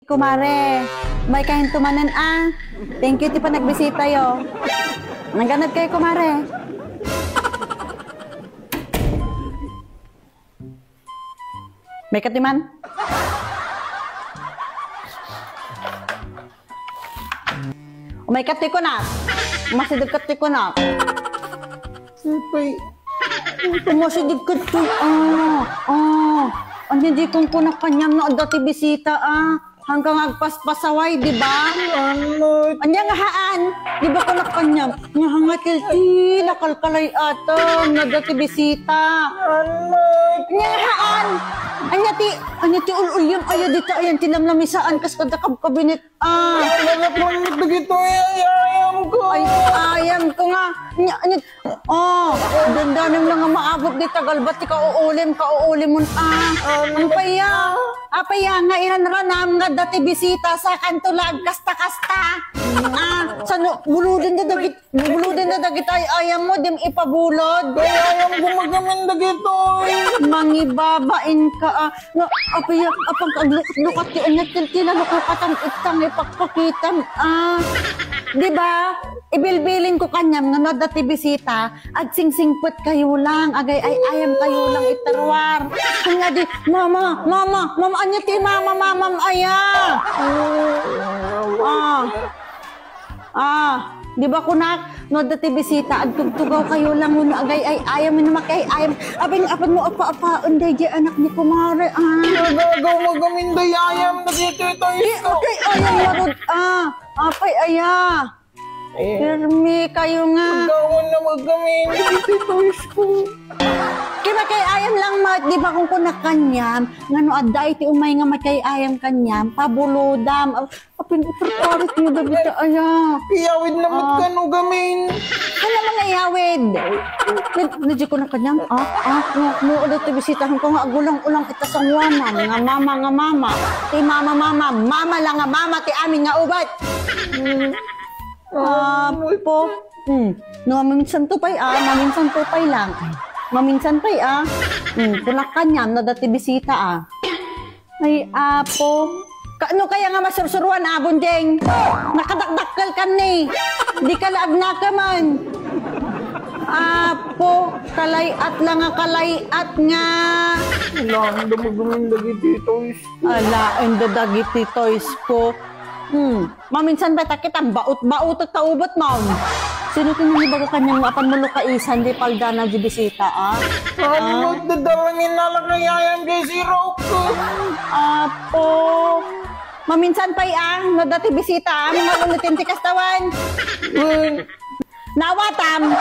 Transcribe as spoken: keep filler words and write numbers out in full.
Kumare, umaykayo manen, a. Thank you ti panagbisitayo. Nagganad kayo, kumare. Umayka ti man. Umayka ti kunak. Masideg ka ti kunak. Sipay. Masideg ka ti, a, a. Ania di kunkunak kaniam no adda ti bisita, a. Hanggang agpaspasaway, di ba? Ano? Ania nga haan? Di ba kunak kaniam? Nga hanga tiltila kalkalay-atam, no adda ti bisita. Ano? Ania nga haan? Ania ti, ania ti ul-uliam aya dita, ayan ti lamlamisaan, kas kada kabkabinet, a. Ano na po dagito, ay, ay, ayam ko. Ay, ayam ko nga. Ania, ania, O, dandanem na nga maabot di tagalbat ti kauulim, kauulimon, a. Ano? Apay ya? Apay ya nga iranranam nga adda ti bisita, sakanto la agkasta-kasta. A, sano, bulodenda dagit-, bulodenda dagiti ay-ayammo, dim ipabulod. Ay, ayam ko magamin dagitoy. Mangibabain ka, a. Nga, apay ya, apang aglukat-lukat ti anya, tiltila, lukukatan, itang ipakpakitam, a. Di ba? Ibilbilin ko kaniam nga no adda ti bisita, agsingsingpet kayo lang, agay-ay-ayam kayo lang itaruar. Kanya di, "Mama, mama, mama, anya ti mama, mamam aya?" A. A, di ba kunak, no adda ti bisita, agtugtugaw kayo lang, no agay-ay-ayam, no makay-ayam. Apay nga, apay mo, apa-apaen, daydi anak ni kumare, a. Nagagaw magamin day ayam, nagitoy-toy. Di, agay-ayam, marud, a. Apay aya? Eh. Pirmi kayo nga. Agawan na magamin, dagiti toys ko. Kay makay-ayam lang, mat, di ba, kunkunak kaniam, nga no adda iti umay nga makay-ayam kaniam, pabulodam. A, apin, iparparit mo, David, aya. Iyawid na mat kano gamin. Ano mga iyawid? Nadi ko na kaniam, a, a, no, no, adda ti bisitahan ko nga agulang-ulang ita sanguanan, nga mama, nga mama. Ti mama, mama, mama lang nga mama, ti amin nga ubat. Apo. Hmm. No, maminsan to pay, a. Maminsan to pay lang. Maminsan pay, a. Hmm. Kunak kaniam, no adda ti bisita, a. Ay, apo. Ka-, no kaya nga masursuruan, a, Bonjeng? Nakadakdakkel ka ni. Di ka la agnakaman. Apo, kalay-at lang nga kalay-at nga. Alaen da magamin dagiti toys ko. Alaen da dagiti toys ko. Hmm. Maminsan pay ta kitam, baot-baotek ta ubetmon. Sino ti nangibaga kaniam nga apan mo lukaisan di paldana di bisita, a? Ano, dadalangin na lang kay ayam kay sirok. Apo. Maminsan pay, a, no adda ti bisita, a, mga lulutin ti kastawan. Uy. Nawatam.